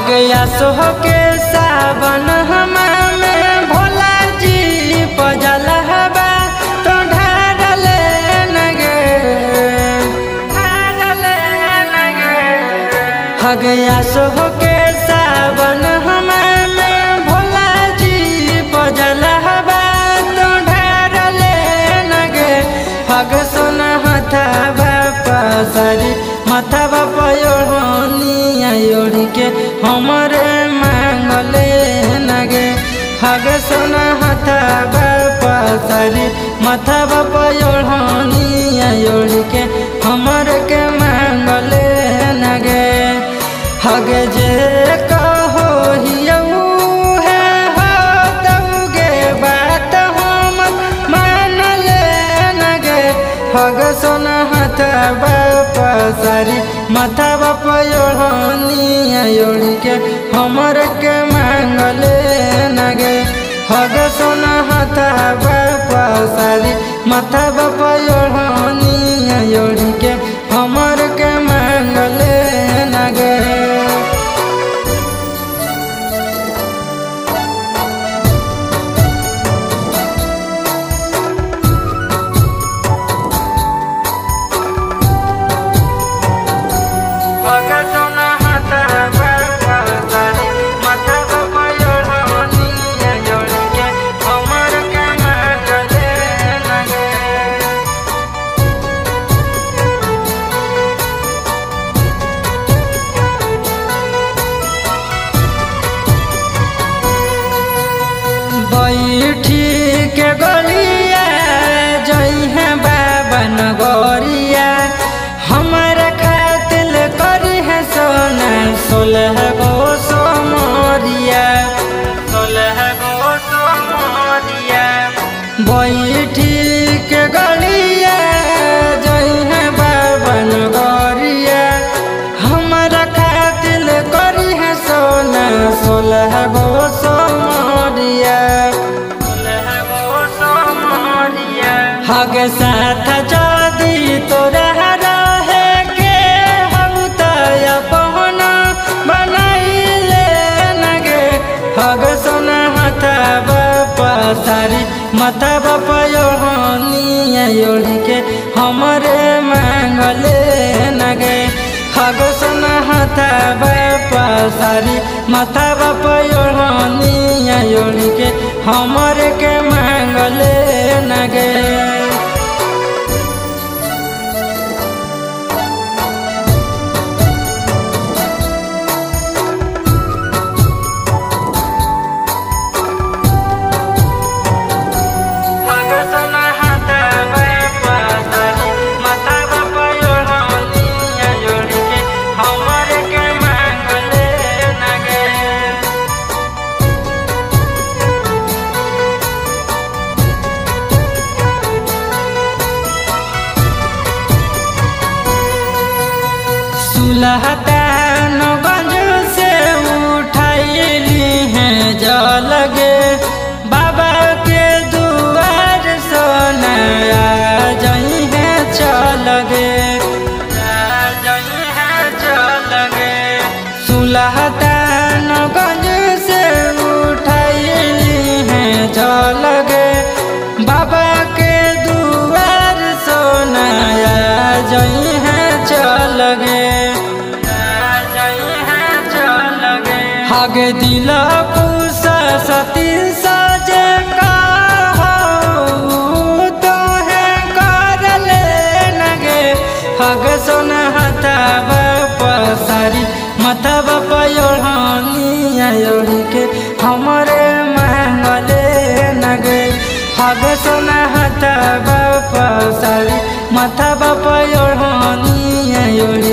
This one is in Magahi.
गया सोह के सावन में भोला जी पजल हवा तो ढारले नगे गया सोह के सावन में भोला जी पजल हवा तो ढारले नगे। हग सोना हथावा पसरी माथावा पयोड़निया ओढ़ी के हमरे मांगले नगे। हग सोना हथावा पसरी माथावा पयोड़निया ओढ़ी के हमरे के मांगले नगे। हग जे कहो हियऊ है हो तौगे बात हम मानले नगे। हग सोना हथावा पसरी माथावा पयोड़निया ओढ़ी के हमर के मांगले नगे। हग सोना हथावा पसरी माथावा पयोड़निया ओढ़ी के हमर के मांगले नगे। बैठी के गलिया जई है बाबा नगरिया हमारा खातिल करी है सोना 16 गो सोमरिया 16 गो सोमरिया। बैठी के गलिया जई है बाबा नगरिया हमारा खातिल करी है सोना 16 गो सोमरिया। हग साथ जदी तोरा रहे के हम अपना बनाइले नगे। हग सोना हथावा पसरी माथावा पयोड़निया ओढ़ी के हमरे मांगले नगे। हग सोना हथावा पसरी माथावा पयोड़निया ओढ़ी के हमरे के मांगले नगे। सुलहतानगंज से उठैली है जल गे बाबा के दुआर सोना जई है चल गे सुलहतानगंज से उठैली है जल गे बाबा के दुआर सोना जई है चल गे। हग दिल पूसा सती सजे तो है कर ले नगे। हग सोना हथावा पसारी मथवा पयोढ़निया ओढ़ी के हमरे मांगले नगे। हग सोना हथावा पसारी मथवा पयोढ़निया ओढ़ी।